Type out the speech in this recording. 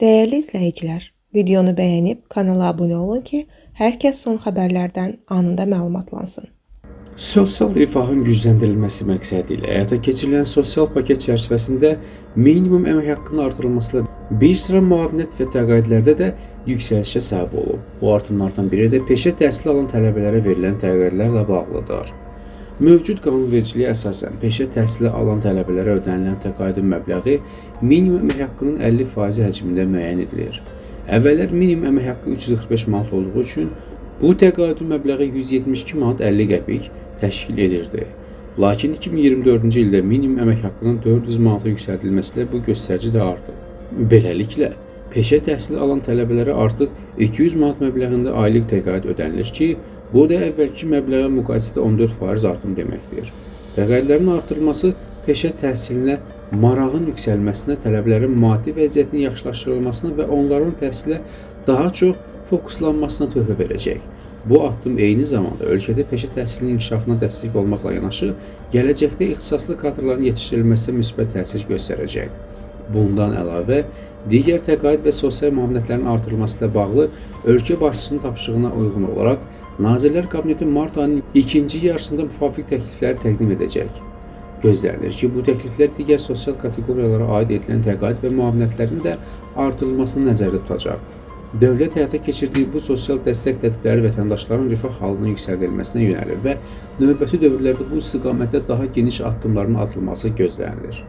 Dəyərli izləyicilər, videonu bəyənib kanala abunə olun ki, hər kəs son xəbərlərdən anında məlumatlansın. Sosial rifahın gücləndirilməsi məqsədi ilə həyata keçirilən sosial paket çərçivəsində minimum əmək haqqının artırılması ilə bir sıra müavinət və təqaüdlərdə də yüksəlişə səbəb olub. Bu artımlardan biri də peşə təhsili alan tələbələrə verilən təqaüdlərlə bağlıdır. Mövcud qanunvericiliyə əsasən peşə təhsili alan tələbələrə ödənilən təqaüdün məbləği minimum əmək haqqının 50% həcmində müəyyən edilir. Əvvəllər minimum əmək haqqı 345 manat olduğu üçün bu təqaüdün məbləği 172 manat 50 qəpik təşkil edirdi. Lakin 2024-cü ildə minimum əmək haqqının 400 manata yüksəldilməsi ilə bu göstərici də artıb. Beləliklə, peşə təhsili alan tələbələrə artıq 200 manat məbləğində aylıq təqaüd ödənilir ki, bu da əvvəlki məbləğə müqayisədə 14% artım deməkdir. Təqaüdlərin artırılması peşə təhsilinə marağın yüksəlməsinə, tələbələrin maddi vəziyyətinin yaxşılaşdırılmasına və onların təhsilə daha çox fokuslanmasına töhfə verəcək. Bu addım eyni zamanda ölkədə peşə təhsilinin inkişafına dəstək olmaqla yanaşı, gələcəkdə ixtisaslı kadrların yetişdirilməsinə müsbət təsir göstərəcək. Bundan əlavə, digər təqaüd və sosial müavinətlərin artırılması ilə bağlı ölkə başçısının tapşırığına uyğun olaraq Nazirlər Kabineti mart ayının ikinci yarısında müvafiq təklifləri təqdim edəcək. Gözlənilir ki, bu təkliflər digər sosial kateqoriyalara aid edilən təqaüd və müavinətlərin də artırılmasını nəzərdə tutacaq. Dövlət həyata keçirdiyi bu sosial dəstək tədbirləri vətəndaşların rifah halının yüksəldilməsinə yönəlir və növbəti dövrlərdə bu istiqamətdə daha geniş addımların atılması gözlənilir.